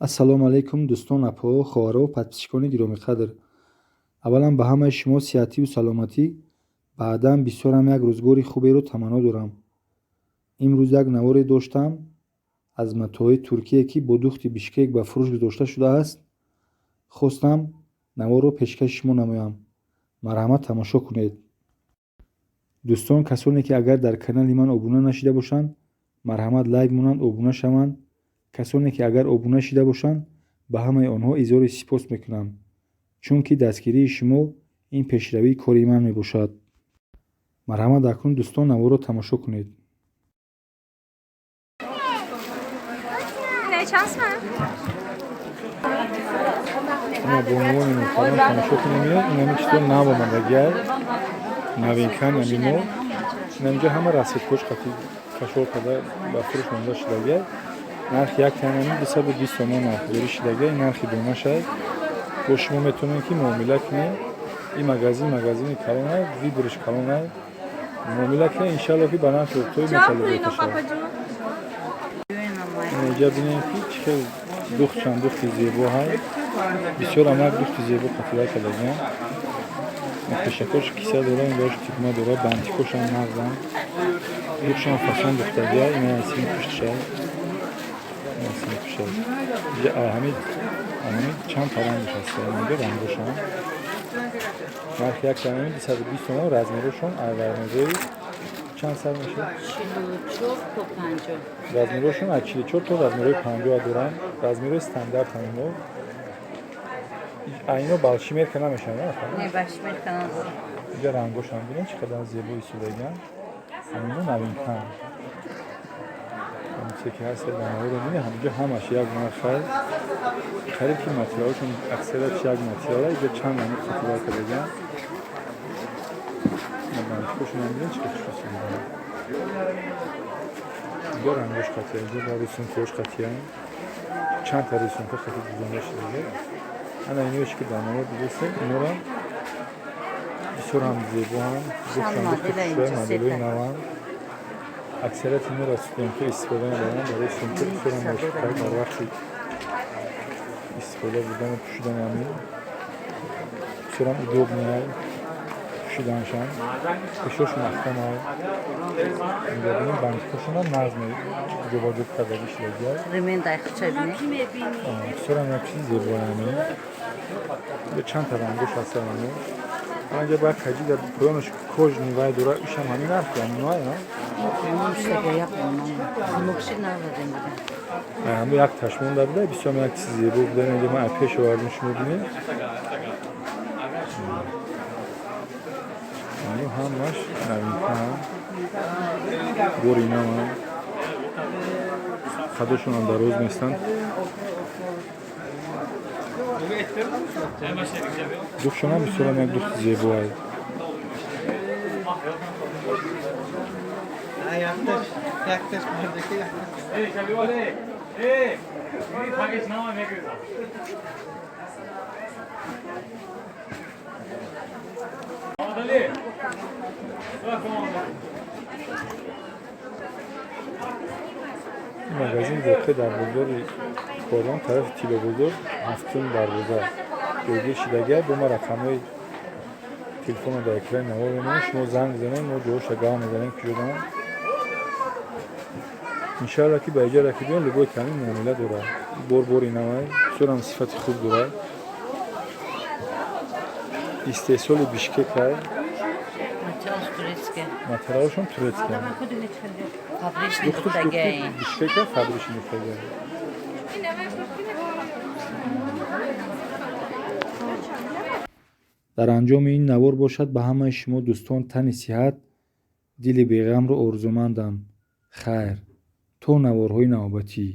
Ассалому алайкум, дӯстон, апаҳо, хоҳаро, подписчикони гиромиқадр. Аввалан, ба ҳамаи шумо сиҳативу саломатӣ, баъдан бисёрам як рӯзгори хуберо таманно дорам. Имрӯз як наворе доштам аз матоъҳои Туркие, ки бо духти Бишкек ба фурӯш гузошта шудааст. Хостам наворро пешкаши шумо намоям. Марҳамат, тамошо кунед. Дӯстон, касоне ки агар дар канали ман обуна нашида бошанд, марҳамат, лайк монанд, обуна шаванд. Касоне ки агар обуна шида бошанд, ба ҳамаи онҳо изҳори сипос мекунам, чунки дастгирии шумо ин пешравии кори ман мебошад. Марҳамат, акнун, дӯстон, наворро тамошо кунед. Ина, бонувони муҳтарам, тамошо кунем, инами чизо нав омадагиай, новинкан амино. Инаминҷо ҳама расцветкош қати фашор карда ба фурӯш монда шудагиай. Нархи як танами 220 сомон нархгузорӣ шудагиай, нархи донашай. Бо шумо метавонем, ки муомила кунем. Ин магазин магазини калонай, выбориш калонай. Муомила кунем, иншалло, ки ба нархи оптовый металлобота шавад. Инҷа бинем, ки чӣ хел духт, чанд духти зебо ҳай. Бисёр амак духти зебо қатила кардагиам. Пешакош киса дора, инҷош тикма дора, бантикошам нағзам. Духтшам фасон духтагия, ина сини пуштшай. Сини пуштай. Ҳамин чанд та рангаш ҳаст, инҷо рангошам. Нархи як танами 220 сомон, размерошон размерои чанд сар мешавад? 44 то 50. Размерошон аз 44 то размерои 50 доранд. Размерои стандарт ҳамино. Айно большой мерка намешавад, Не, большой мерка надорам. Инҷа рангошам бинед, чӣ қадар зебо истодагианд. Ҳамино новинкан. Ҳамчизе ки ҳаст, данаҳоро бинед, ҳаминҷо ҳамаш як нархай. Қариб ки материалошон аксариятш як материала. Инҷа чанд намуд қатила кардагианд. Бантикошонам бинед, чӣ қадар хушрӯ. Инҷо рангош қатия, инҷо ба рисункош қатия. Чанд та рисунка қати дизонда шудагия. Ана иноеш ки дар навор дидастем, инора бисёр ҳам зебоанд, духтшон духти хушрӯя, моделҳои наванд. Аксарияти инора студентҳо истифода мебаранд. Барои студентҳо бисёр ҳам мувофиқат дар вақти истифода бурдану пӯшидани ҳамин. Бисёр ҳам удобный пӯшиданашам. Пешош маҳкамай. Инҷа бинем, бантикошонам нағз ҷобаҷо кардагӣ шудагиай. Ремень дайхча бинед. Бисёр ҳам як чизи зебои ҳамин. Инҷа чанд та рангош ҳастанд ҳамин. Анҷа бояд каҷи дар поёнаш кожаный вай дора, ишам ҳамин нархи ҳаминоай, на? Мукши нададем. Ҳамин як ташмонда буда, бисёр як чизи зебо буда. Инҷа ман пеш овардем, шумо бинед. Ҳамин ҳамаш новинкаам. Бори навам. Қадошонам дароз нестанд. Духтшонам бисёрам як духти зебоай. Ин магазин воқеъ дар бозори Корвон, тарафи Тиллобозор, ҳафтум дарвоза ҷойгир шудагиай. Бо ма рақамҳои телефонро дар экрани навор мемонем, шумо занг бизанед, мо ҷоҳоша гав мезанем, куҷо дорам. Иншалло, ки ба иҷара ки биён, любой камин муомила дорад. Бор бори навай, бисёрам сифати хуб дорад. Истеҳсоли Бишкекай. Материалш турецкий. Материалшон турецкий. Фабричный Духтуш духти духтагиай. Бишкека, фабричный духтагиай. Дар анҷоми ин навор бошад, ба ҳамаи шумо дӯстон тани сиҳат, дили беғамро орзумандам. Хайр, то наворҳои навбатӣ.